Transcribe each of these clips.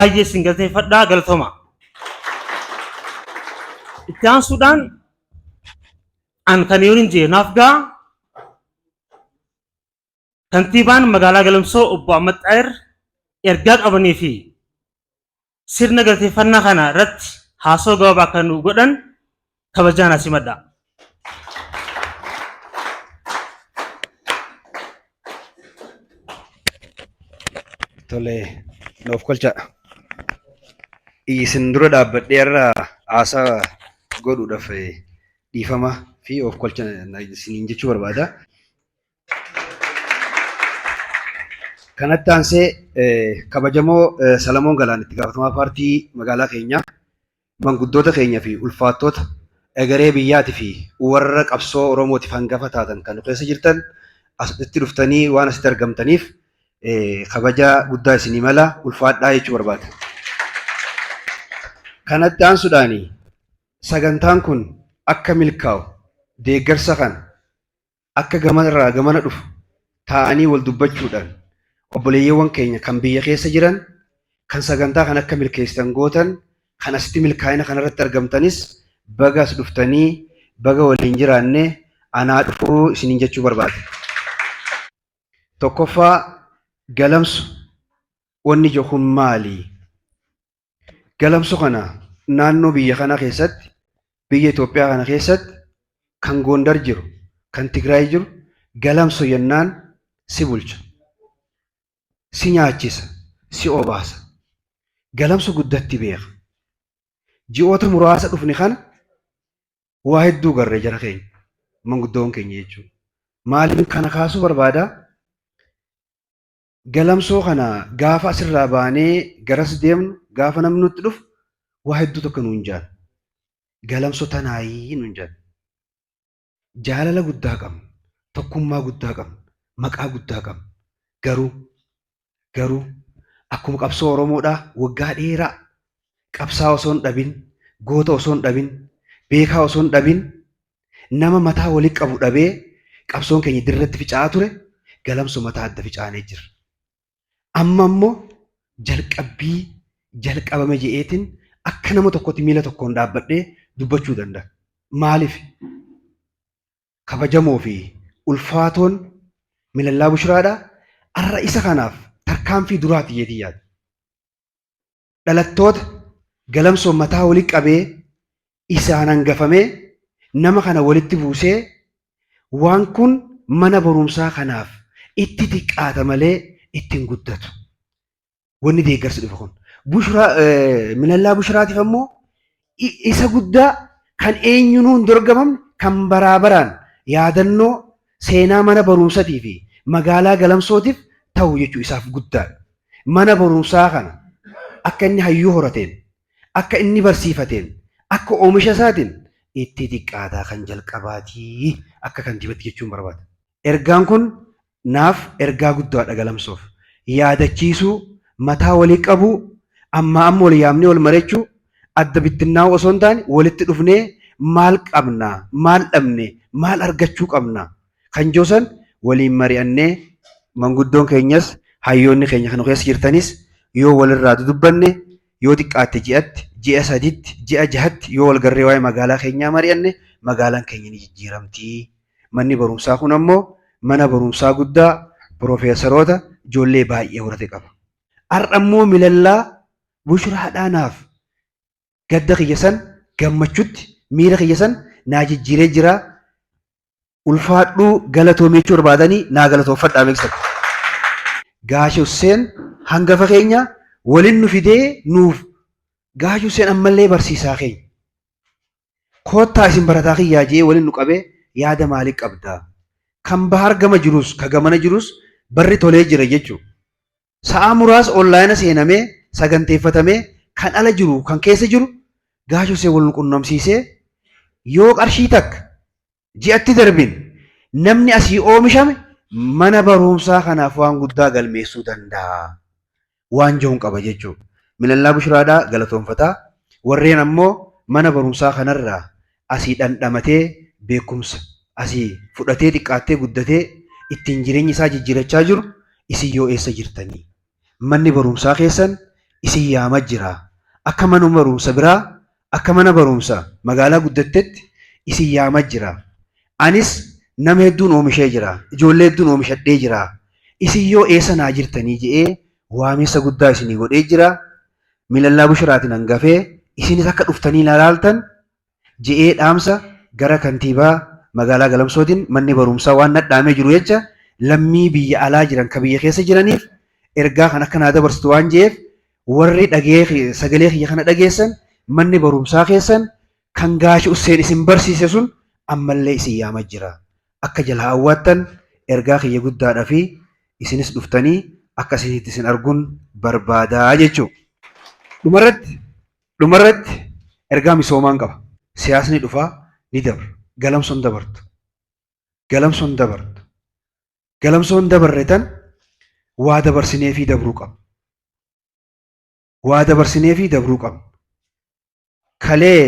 Baay'ee isin galateeffadhaa galatooma. Itti aansuudhaan an kan yoon hin jee naaf ga'a kantiibaan magaalaa Galamsoo obbo Ahmad Xaayir ergaa qabanii fi sirna galateeffannaa kana irratti haasoo gabaabaa kan nu godhan kabajaan as himadha. Tole, nuuf kolcha. Isin dura dhaabbadhee irra haasaa godhuudhaaf dhiifama fi of kolcha isiniin jechuu barbaada. Kanatti aansee kabajamoo Salamoon Galaan itti gaafatamaa paartii magaalaa keenyaa manguddoota keenya fi ulfaattoota egeree biyyaati fi warra qabsoo Oromootiif hangafa taatan kan nu keessa jirtan asitti dhuftanii waan asitti argamtaniif kabaja guddaa isinii mala ulfaadhaa jechuu barbaada. Kanatti aansuudhaan sagantaan kun akka milkaa'u deeggarsa kana akka gamanarraa gamana dhufu taa'anii wal dubbachuudhaan obboleeyyeewwan keenya kan biyya keessa jiran kan sagantaa kan akka milkeessitan gootan kan asitti milkaa'ina kanarratti argamtanis baga as dhuftanii baga waliin jiraanne anaa dhufuu isiniin jechuu barbaada. Tokkoffaa galamsu wanni jiru kun maali? Galamso kana naannoo biyya kanaa keessatti, biyya Itoophiyaa kana keessatti kan Gondar jiru, kan Tigraay jiru galamso jennaan si bulcha, si nyaachisa, si obaasa. Galamso guddatti beeka. Ji'oota muraasa dhufne kana waa hedduu garre jara keenya, manguddoon keenya jechuudha. Maaliin kana kaasuu barbaada? Galamsoo kana gaafa asirraa baanee garas deemnu gaafa namni nutti dhufu waa hedduu tokko nuun jaan. Galamsoo tanaayii nuun jaan. Jaalala guddaa qabna. Tokkummaa guddaa qabna. Maqaa guddaa qabna. Garuu garuu akkuma qabsoo Oromoodhaa waggaa dheeraa qabsaa osoo hin dhabin, goota osoo hin dhabin, beekaa osoo hin dhabin Nama mataa wali qabu dhabee qabsoon keenya dirratti fica'aa ture galamso mataa adda ficaanee jira. Amma immoo jalqabbii jalqabame je'eetiin akka nama tokkotti miila tokkoon dhaabbadhee dubbachuu danda'a. Maaliif? Kabajamoo fi ulfaatoon Milallaa Bushraadha. Arra isa kanaaf tarkaanfii duraati jeetii yaada. Dhalattoota galamsoon mataa wali qabee isaan hangafamee nama kana walitti buusee waan kun mana barumsaa kanaaf itti xiqqaata malee itti hin guddatu. Wanni deeggarsi dhufe kun. Bushraa Minallaa Bushraatiif ammoo isa guddaa kan eenyunuu hin dorgamamne kan baraa baraan yaadannoo seenaa mana barumsatii fi magaalaa galamsootiif ta'u jechuu isaaf guddaadha. Mana barumsaa kana akka inni hayyuu horateen, akka inni barsiifateen, akka oomisha isaatiin itti xiqqaataa kan jalqabaatii akka kantiibatti jechuun barbaada. Ergaan kun naaf ergaa guddaadha galamsoof. Yaadachiisuu, mataa walii qabuu, ammaa amma wal yaamnee wal mari'achuu, adda bittinnaa'uu osoo hin taane walitti dhufnee maal qabna, maal dhabne, maal argachuu qabna kan jiru san waliin mari'annee manguddoon keenyas hayyoonni keenya kan keessa jirtanis yoo walirraa dudubbanne yoo xiqqaatte ji'atti, ji'a saditti, ji'a jahatti yoo wal garree waa'ee magaalaa keenyaa mari'anne magaalaan keenya ni jijjiiramti. Manni barumsaa kun ammoo mana barumsaa guddaa piroofeesaroota ijoollee baay'ee horate qaba. Har'a immoo milallaa bushraadhaa naaf gadda kiyya san gammachutti miira kiyya san naa jijjiiree jira. Ulfaadhuu galatoomii jechuu barbaadanii naa galatoonfadhaa beeksisa. Gaashe Husseen hangafa keenya waliin nu fidee nuuf Gaashe Husseen ammallee barsiisaa keenya. Koottaa isin barataa kiyyaa je'ee waliin nu qabee yaada maalii qabda? Kan bahar gama jirus ka gamana jirus barri tolee jira jechuudha. Sa'aa muraasa onlaayina seenamee saganteeffatamee kan ala jiru kan keessa jiru Gaashe Husseen wal nu qunnamsiisee yoo qarshii takka ji'atti darbin namni asii oomishame mana barumsaa kanaaf waan guddaa galmeessuu danda'a. Waan jiruun qaba jechuudha. Milallaa Bushraadhaa galatoonfataa. Warreen ammoo mana barumsaa kanarraa asii dhandhamatee beekumsa asii fudhatee xiqqaattee guddatee ittiin jireenya isaa jijjiirachaa jiru isin yoo eessa jirtanii? Manni barumsaa keessan isin yaama jira. Akka mana barumsa biraa, akka mana barumsa magaalaa guddattetti isin yaama jira. Anis nama hedduun oomishee jira. Ijoollee hedduun oomishadhee jira. Isin yoo eessa naa jirtanii je'ee waamiinsa guddaa isinii godhee jira. Minallaa Bushraatiin hangafee isinis akka dhuftanii ilaaltan je'ee dhaamsa gara kantiibaa magaalaa Galamsootiin manni barumsaa waan nadhaamee jiru jecha lammii biyya alaa jiran ka biyya keessa jiraniif ergaa kan akka naa dabarsitu waan je'eef warri dhagee sagalee kiyya kana dhageessan manni barumsaa keessan kan Gaashi Usseen isin barsiise sun ammallee isin yaama jira. Akka jala hawwaattan ergaa kiyya guddaadhaa fi isinis dhuftanii akka isinitti isin arguun barbaadaa jechuudha. Dhumarratti ergaa misoomaan qaba. Siyaasni dhufaa ni dabra. Galamsoon dabartu. Galamsoon dabartu. Galamsoon dabarre tan waa dabarsinee fi dabruu qabna. Waa dabarsinee fi dabruu qabna. Kalee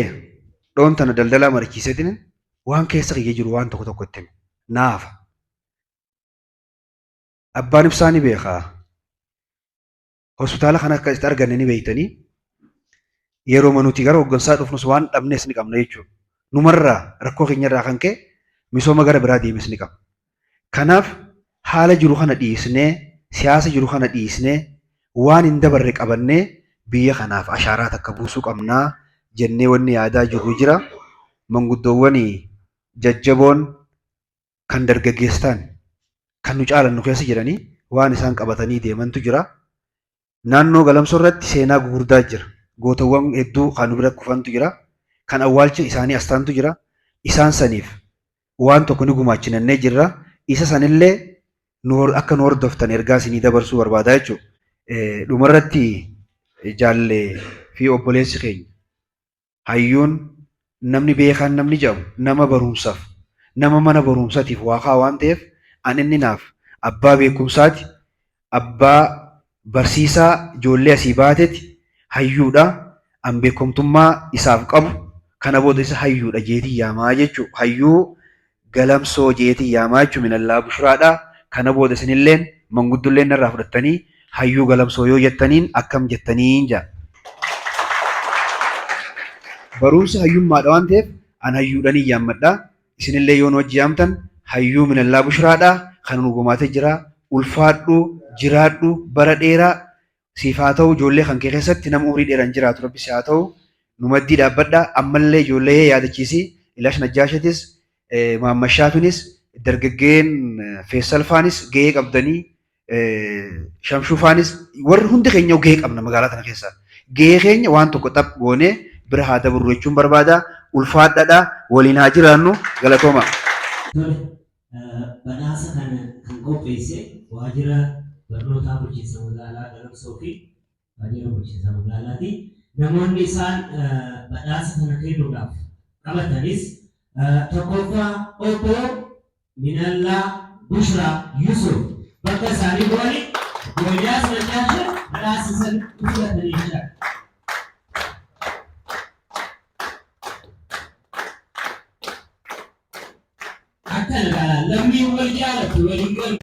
dhoon tana daldalaa marichiiseetiin waan keessa kiyya jiru waan tokko tokko itti hime. Naafa. Abbaan ibsaa ni beekaa. Hospitaala kana akka itti arganne ni beektanii. Yeroo nuti gara hooggansaa dhufnus waan dhabnes ni qabna jechuudha. Numarraa rakkoo keenyarraa kan ka'e misooma gara biraa deemes ni qabna. Kanaaf haala jiru kana dhiisnee, siyaasa jiru kana dhiisnee, waan hin dabarre qabannee biyya kanaaf ashaaraa takka buusuu qabnaa jennee wanni yaadaa jirru jira. Manguddoowwan jajjaboon kan dargaggeessa ta'an kan nu caalan nu keessa jiranii waan isaan qabatanii deemantu jira. Naannoo Galamsoo irratti seenaa gugurdaa jira. Gootawwan hedduu kan nu bira kufantu jira. Kan awwaalcha isaanii as taantu jira. Isaan saniif waan tokko ni gumaachinannee jirra. Isa sanillee akka nu hordoftan ergaa isinii dabarsuu barbaadaa jechuudha. Dhumarratti jaallee fi obboleessi keenya hayyuun namni beekaan namni jedhamu nama barumsaaf nama mana barumsatiif waa kaa'u waan ta'eef an inni naaf abbaa beekumsaati, abbaa barsiisaa ijoollee asii baateeti, hayyuudha. An beekumtummaa isaaf qabu kana booda isa hayyuudha jeetii yaamaa jechuudha. Hayyuu Galamsoo jeetii yaamaa jechuudha. Minallaa Bushraadha. Kana booda isinilleen manguddulleen narraa fudhattanii hayyuu Galamsoo yoo jettaniin akkam jettaniin jedha. Barumsa hayyummaadha waan ta'eef an hayyuudhaan hin yaammadha. Isinillee yoo nu wajji yaamtan hayyuu Minallaa Bushraadha. Kan nu gumaatee jira. Ulfaadhu, jiraadhu, bara dheeraa siif haa ta'u. Ijoollee kan kee keessatti nama umurii dheeraan jiraatu rabbi si haa ta'u. Nu maddii dhaabbadha. Ammallee ijoollee yaadachiisi. Ilaash Najjaashetis, Maammashaatunis, dargaggeen Feessalfaanis gahee qabdanii, Shamshuufaanis warri hundi keenya gahee qabna magaalaa tana keessa. Gahee keenya waan tokko xaph goonee bira haa dabarru jechuun barbaada. Ulfaadhaadha. Waliin haa jiraannu. Galatooma. Tole, badhaasa kana kan qopheesse waajjira barnootaa bulchiinsa magaalaa Galamsoo fi waajjira bulchiinsa magaalaati. Namoonni isaan badhaasa kana kennuudhaaf qabatanis tokkoffaa obbo Minallaa Bushraa Yusuf bakka isaanii bu'anii obbo Eliyaas Najaashee badhaasa san fudhatanii jechaadha. Akkana gaala lammiin wal jaalatu waliin galu.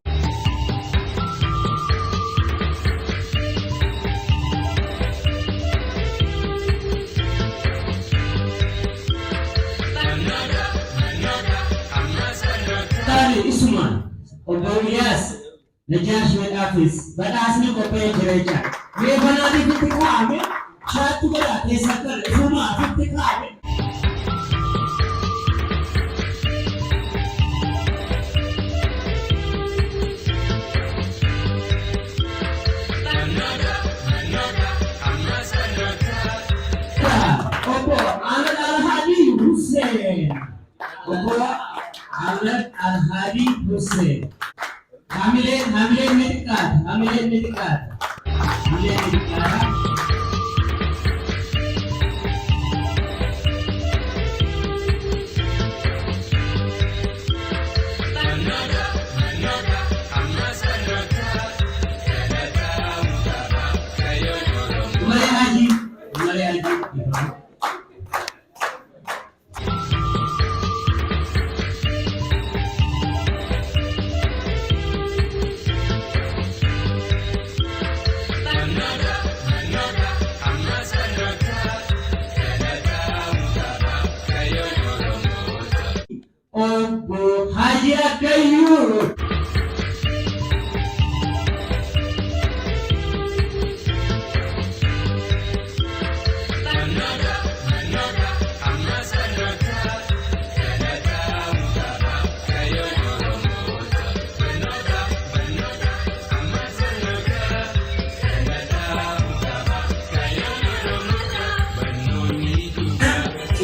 Taane isumaan obbo Iliyaas Najaasheedhaafis badhaasni qophaa'ee jira jechaadha. Mee banaatiif itti kaa'ame shaatti godhaa keessaa kana ifumaa itti kaa'ame. Obbo Ahmed Alhaadi Hussein. Obbo Ahmed Alhaadi Hussein. Hamileen ni xiqqaata. Hamileen ni xiqqaata. Hamileen ni xiqqaata. Umaree Haajii. Umaree Haajii.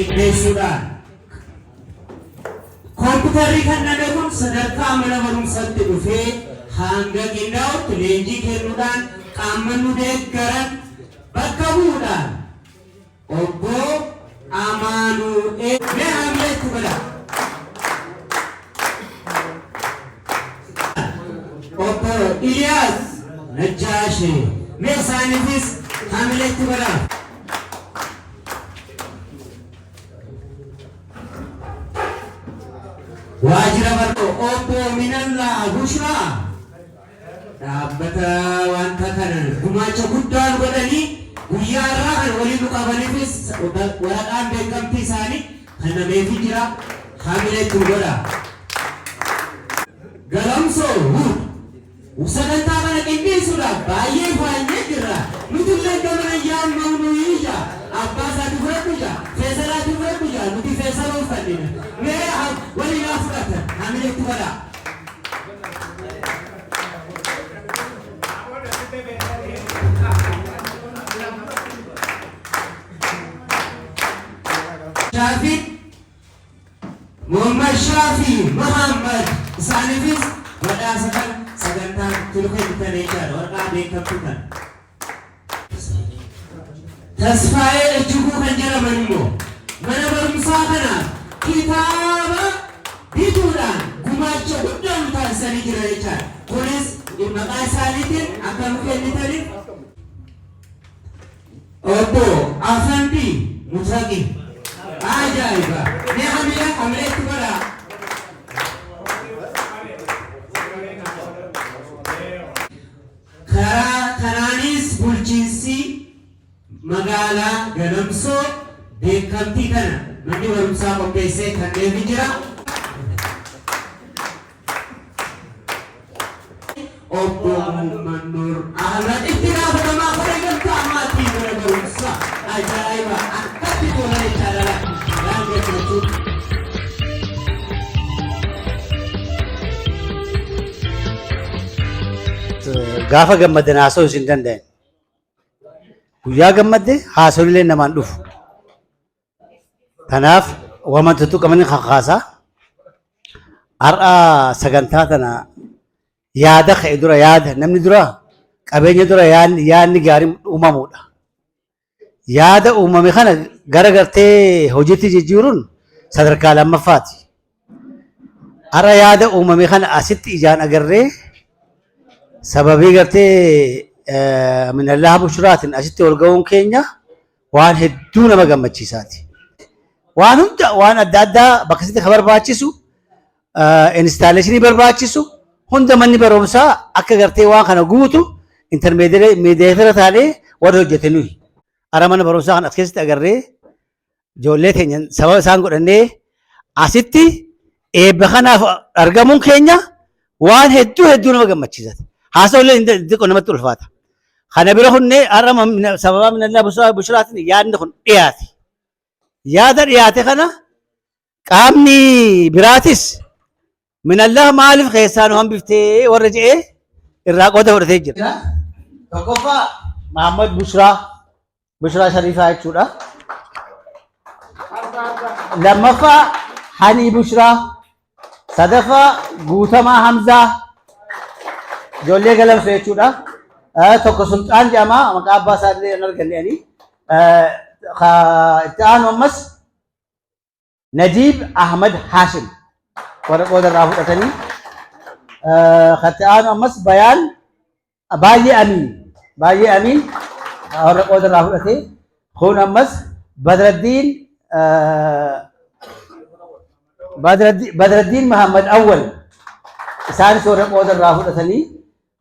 Qindeessuudhaan Kompiitarri kenname kun sadarkaa mana barumsaatti dhufee hanga qindaa'utti leenjii kennuudhaan qaama nu deeggaran bakka bu'uudhaan obbo Amaanu'eel mee haamilee itti godhaa. Obbo Iliyaas Najjaashee mee isaaniifis haamilee itti godhaa. Waajjira Barnoo Obbo Minallaa Bushraa dhaabbata wanta kana gumaacha guddaa nu godhanii guyyaa irraa kan waliin nu qabaniifis waraqaan beekamtii isaanii kennameefii jira. Haamilee itti nu godhaa. Galamsoo Wood sagantaa kana qindeessuudhaaf baay'ee faanyee jirra. Nuti illee gamana yaammamu nuyi ija abbaa isaati fudhadhu ija feesalaati fudhadhu ija nuti feesala uffannina. Mee waliin haa fudhatan haamilee itti godhaa. Shaafii Muhammad Shaafii Muhammad isaaniifis badhaasa kana sagantaan itti nu kennitan jechaadha waraqaa beekamtuu kana. Tasfaayee Ejjiguu kan jedhaman immoo mana barumsaa kanaaf kitaaba bituudhaan gumaacha guddaa nu taasisanii jiran jechaadha. Kunis maqaa isaaniitiin akka nu kennitaniif Obbo Afandii Mutaqi ajaa'iba! Mee hamilee hamilee itti godhaa. Karaa kanaanis bulchiinsi magaalaa Galamsoo beekamtii kana manni barumsaa qopheessee kenneefii jira. Obbo Muhammad Nur Ahmad itti gaafatamaa koree gamtaa maatii mana barumsaa ajaa'iba akkatti tola jechaadha laal gammachuu. Gaafa gammadan haasa'uu isin danda'an. Guyyaa gammadde haasa'uun illee namaan dhufu. Kanaaf waan tuttuqamanii kakaasa. Har'a sagantaa tana yaada ka'e dura yaada namni dura qabeenya dura yaadni yaadni gaariin uumamuudha. Yaada uumame kana gara gartee hojiitti jijjiiruun sadarkaa lammaffaati. Har'a yaada uumame kana asitti ijaan agarree sababii gartee minallaha bushraatiin asitti wal ga'uun keenya waan hedduu nama gammachiisaati. Waan hunda waan adda addaa bakka sitti ka barbaachisu instaalleeshinii barbaachisu hunda manni barumsaa akka gartee waan kana guutu intermeediyeetara taanee warra hojjete nuyi. Ara mana barumsaa kana as keessatti agarree ijoollee teenya sababa isaan godhannee asitti eebba kanaaf argamuun keenya waan hedduu hedduu nama gammachiisa. Haasa'u illee xiqqoo namatti ulfaata. Kana bira kunnee har'a sababa minallaa bushraatiin yaadni kun dhiyaate. Yaada dhiyaate kana qaamni biraatis minallaa maaliif keessaa nu hambiftee warra je'ee irraa qooda fudhatee jira. Tokkoffaa Mahammad Bushraa Bushraa Shariifaa jechuudha. Lammaffaa Hanii Bushraa. Sadaffaa Guutamaa Hamzaa. Ijoollee Galamsoo jechuudha. Tokko Sulxaan jedhama. Maqaa abbaa isaa illee hin arganne ani. Itti aanu ammas Najiib Ahmad Haashim warra qooda irraa fudhatanii. Itti aanu ammas Bayaan Baay'ee Amiin Baay'ee Amiin warra qooda irraa fudhate. Kun ammas Badraddiin Badraddiin Muhammad Awwal isaanis warra qooda irraa fudhatanii.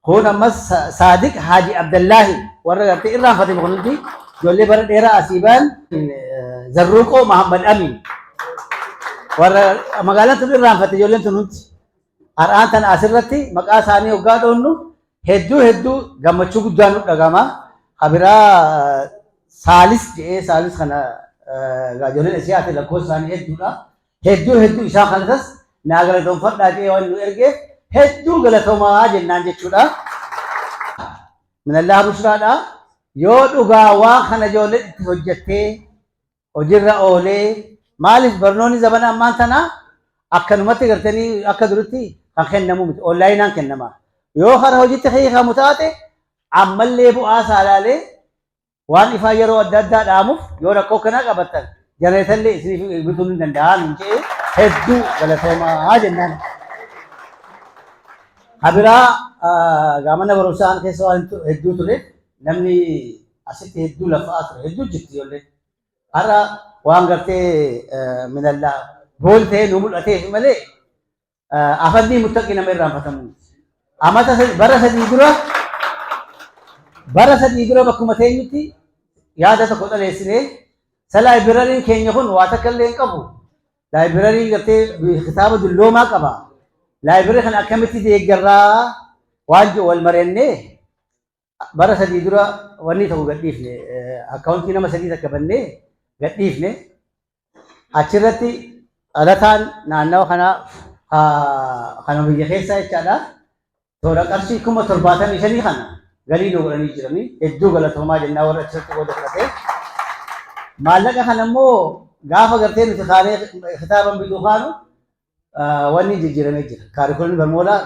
Kun ammas Saadiq Haaji Abdallaahi warra gartee irraanfatame kun hundi ijoollee bara dheeraa asii ba'an Zarruuqoo Muhammad Amiin warra magaalaan tun irraanfatte ijoolleen tun hundi har'aan tana asirratti maqaa isaanii hoggaa dhoonnu hedduu hedduu gammachuu guddaan nu dhagama. Kabiraa Saalis jedhee Saalis kana ijoolleen asii haate lakkoofsa isaanii hedduudha. Hedduu hedduu isaan kanatas naa galatoomfadhaa jedhee waan nu ergeef hedduu galatoomaa jennaan jechuudha. Minallaa bushraadha. Yoo dhugaa waan kana ijoolleen itti hojjettee Hojiirra oolee maaliif barnoonni zamana ammaan tanaa akkanumatti gartanii akka duritti kan kennamu miti, onlaayinaan kennama. Yoo kara hojiitti hiikamu taate ammallee bu'aa isaa ilaalee waan ifaa yeroo adda addaa dhaamuuf yoo rakkoo kanaa qabattan jenereetallee isiniif bituun ni danda'a nuun jedhee hedduu galatoomaa jennaan. Kabiraa gaamana barumsaa keessa waan hedduu ture, namni asitti hedduu lafa'aa ture, hedduu jirti ijoolleen. Har'a waan gartee minallaa bool ta'ee nu mul'ateef malee afannii muttaqii nama irraanfatamu. Amata bara 3 dura, bara 3 dura bakkuma teenyutti yaada tokko dhaleessinee sa laayibirariin keenya kun waa takka illee hin qabu. Laayibirariin gartee kitaaba dulloomaa qaba. Laayibirii kana akkamitti deeggarraa waan jiru wal mari'annee bara 3 dura wanni tokko gadhiifne, akkaawuntii nama 3 takka bannee gadhiifne. Achirratti dhalataan naannawa kanaa kana biyya keessaa jechaadha. Toora qarshii 75,000 kana galii nu godhanii jiranii hedduu galatoomaa jennaa warra achirratti qooda fudhatee. Maallaqa kana immoo gaafa gartee nuti kaanee kitaaban bituu kaanu wanni jijjiiramee jira. Kaarikulamni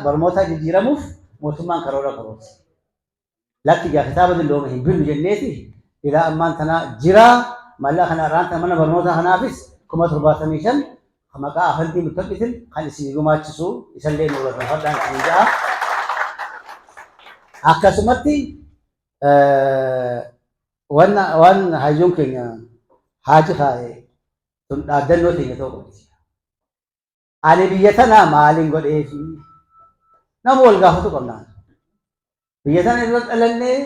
barnootaa jijjiiramuuf mootummaan karoora karoorse. Lakki gaa kitaaba dulloome hin binnu jenneeti ilaa ammaan tanaa jira. Maallaqa kana irraan mana barnootaa kanaafis 75,000 maqaa afandii muttaqitin kan isin gumaachisu isallee nu galateeffadhaan isin ja'a. Akkasumatti waan hayyuun keenya haaji kaa'e tun dhaaddannoo teenya ta'uu qabdi. Ani biyya tanaa maaliin godheefi nama wal gaafatu qabna. Biyya tana irra dhalannee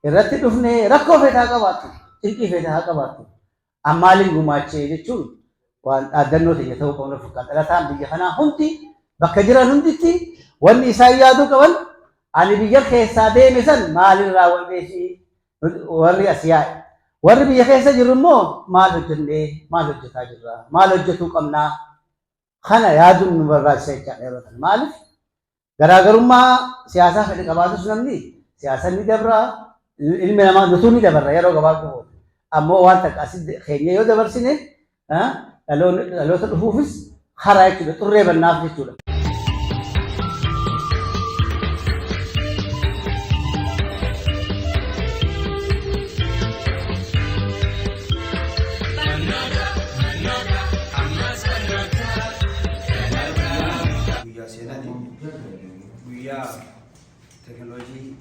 irratti dhufnee rakkoo feetaa qabaattu, cinqii feetaa haa qabaattu. An maaliin gumaachee jechuun waan dhaaddannoo teenya ta'uu qabna fakkaata. Dhalataan biyya kanaa hundi bakka jiran hunditti wanni isaan yaaduu qaban ani biyya keessaa deeme san maaliin raawwadheefi warri as yaa'e. Warri biyya keessa jiru immoo maal hojjennee, maal hojjetaa jirra, maal hojjetuu qabnaa kana yaaduun nu barbaachisa jechaadha yeroo kana. Maaliif garaagarummaa siyaasaa fedhe qabaatus namni siyaasa ni dabra, ilmi namaa nutuu ni dabarra yeroo gabaabduu booda. Ammoo waan takka asitti keenya yoo dabarsine dhaloota dhufuufis karaa jechuudha, xurree bannaaf jechuudha. Guyyaa seenaati. Guyyaa teekinooloojii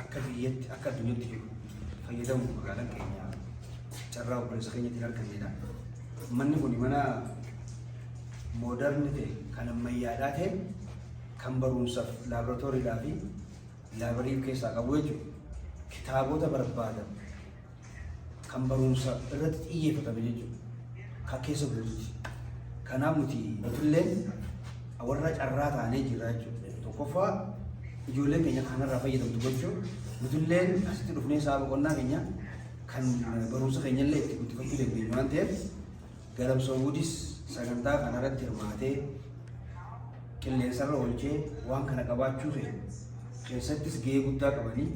akka biyyatti akka addunyaatti jiru fayyadamu magaalaan keenya carraa obboleessa keenyatti argannedha. Manni kun mana moodarni ta'e, kan ammayyaadhaa ta'e, kan barumsaaf laaboraatooriidhaa fi laabirii of keessaa qabu jechuudha. Kitaabota barbaadan kan barumsa irratti xiyyeeffatame jechuudha. Kan keessa guututi. Kanaaf nuti nutilleen warra carraa taanee jirra jechuudha. Tokkoffaa ijoolleen keenya kanarraa fayyadamtu gochuu, nutilleen asitti dhufnee sa'a boqonnaa keenya kan barumsa keenyallee itti guddifachuu dandeenyu waan ta'eef Galamsoo Wudis sagantaa kanarratti hirmaatee qilleensarra oolchee waan kana qabaachuu keenya keessattis gahee guddaa qabanii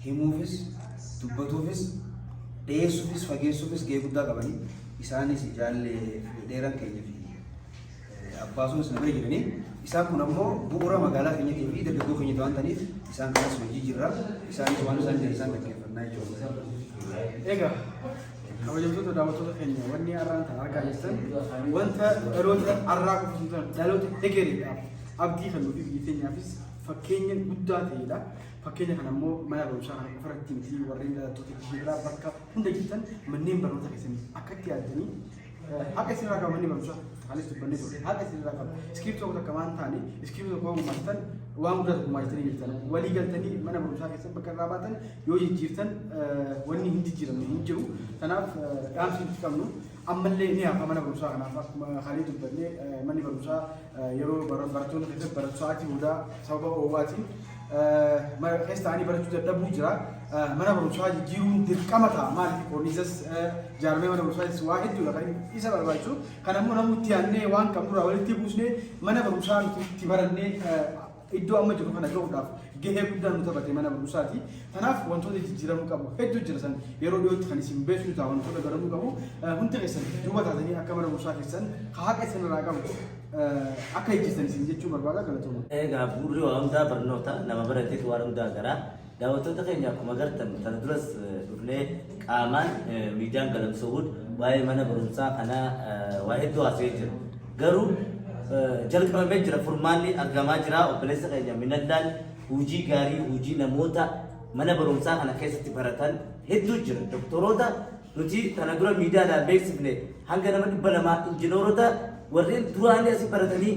himuufis dubbatuufis dhiyeessuufis fageessuufis gahee guddaa qabanii isaanis jaallee dheeran keenya fi abbaasuunis na bira jiranii isaan kun ammoo bu'uura magaalaa keenyatii fi dargaggoo keenyati waan ta'aniif isaan kanas hojii jirra, isaanis waan isaan jedhan isaan dhaggeeffannaa jechuudha. Egaa kabajamtoota daawwattoota keenya, wanni har'aan kan argaa jirtan wanta dhaloota har'aa qofa osoo hin taane dhaloota egereedhaaf abdii kan nuti biyya keenyaafis fakkeenya guddaa ta'edha. Fakkeenya kana immoo mana barumsaa kana qofa irratti miti, warreen dhalattoota biyya biraa bakka hunda jirtan manneen barnoota keessanii akka itti yaaddanii haqa isinirraa qaba. Manni barumsaa kanis dubbannee turre haqa isinirraa qaba. Iskiriiptoo tokko takka waan taane iskiriiptoo tokko gumaachtan waan guddaa tokko gumaachitanii jirtan. Walii galtanii mana barumsaa keessan bakka irraa baatan yoo jijjiirtan wanni hin jijjiiramne hin jiru. Kanaaf dhaamsi nuti qabnu ammallee ni hafa mana barumsaa kanaaf. Akkuma kalee dubbannee manni barumsaa yeroo barattoonni keessatti baratu sa'aatii boodaa sababa oowwaatiin keessa ta'anii barachuu dadhabuu jira. Mana barumsaa jijjiiruun dirqama ta'a. Maaliif koorniisas jaarmee mana barumsaas waa hedduudha kan isa barbaachisu. Kan ammoo namni itti yaadnee waan qabnurraa walitti buusnee mana barumsaa nuti itti barannee Iddoo amma jiru kana gahuudhaaf gahee guddaa nu taphate mana barumsaati. Kanaaf wantoota jijjiiramuu qabu hedduu jira san yeroo dhiyootti kan isin beeksisnu ta'a wantoota godhamuu qabu. Hundi keessan duuba taatanii akka mana barumsaa keessan haqa isin irraa qabu akka jijjiirtan isin jechuu barbaada galatooma. Egaa bu'uurri waa hundaa barnoota nama barateetu waan hundaa gara. Daawwattoota keenya akkuma agartan kana duras dhufnee qaamaan miidiyaan Galamsoo Wood waa'ee mana barumsaa kanaa waa hedduu haasa'ee jira. Garuu jalqabamee jira furmaanni argamaa jira obboleessa keenya Minallaan hojii gaarii hojii namoota mana barumsaa kana keessatti baratan hedduu jira. Doktoroota nuti kana dura miidiyaadhaan beeksifne hanga nama 200 injiinoorota warreen duraanii asii baratanii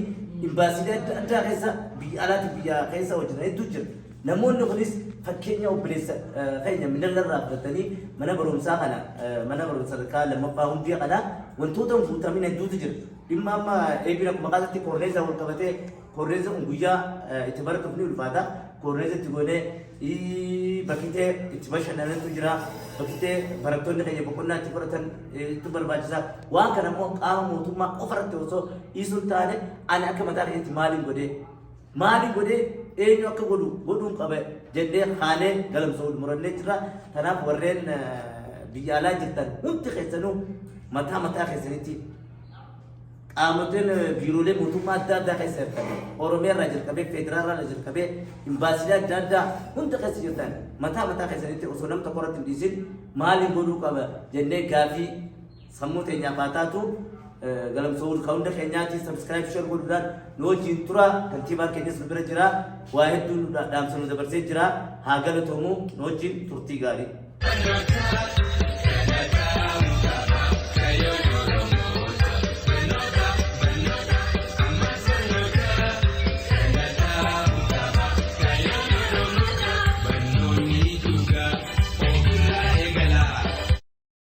imbaasiilee adda addaa keessa biyya alaatti biyya keessa hojjetan hedduu jira. Namoonni kunis fakkeenya obboleessa keenya Minallarraa fudhatanii mana barumsaa kana mana barumsa sadarkaa lammaffaa hundee kana wantoota hin guutamin hedduutu jira. Dhimma amma eebiin akkuma kaasatti koorneessaa wal qabatee koorneessa kun guyyaa itti baratuuf ni ulfaata. Koorneessa itti goonee bakkitee itti bashannanantu jira. Bakkitee barattoonni keenya boqonnaa itti fudhatan itti barbaachisa. Waan kana immoo qaama mootummaa qofa irratti osoo dhiisuu hin taane ani akka mataa keenyatti maaliin godhee maaliin godhee eenyu akka godhu godhuun qaba jennee kaanee Galamsoo murannee jirra. Kanaaf warreen biyya alaa jirtan hundi keessanuu mataa mataa keessanitti qaamoteen biiroolee mootummaa adda addaa keessa jirtan Oromiyaa irraa jalqabee federaalaa irraa jalqabee imbaasiilee adda addaa hunda keessa jirtan mataa mataa keessanitti osoo nam tokko irratti hin dhiisin maaliin godhuu qaba jennee gaafii sammuu teenyaaf haa taatu. Galamsoo kan hunda keenyaati subscribe share godhuudhaan nu wajjin tura. Kantiibaan keenyas nu bira jira, waa hedduu nu dhaamsa nu dabarsee jira, haa galatoomu. Nu wajjin turtii gaarii.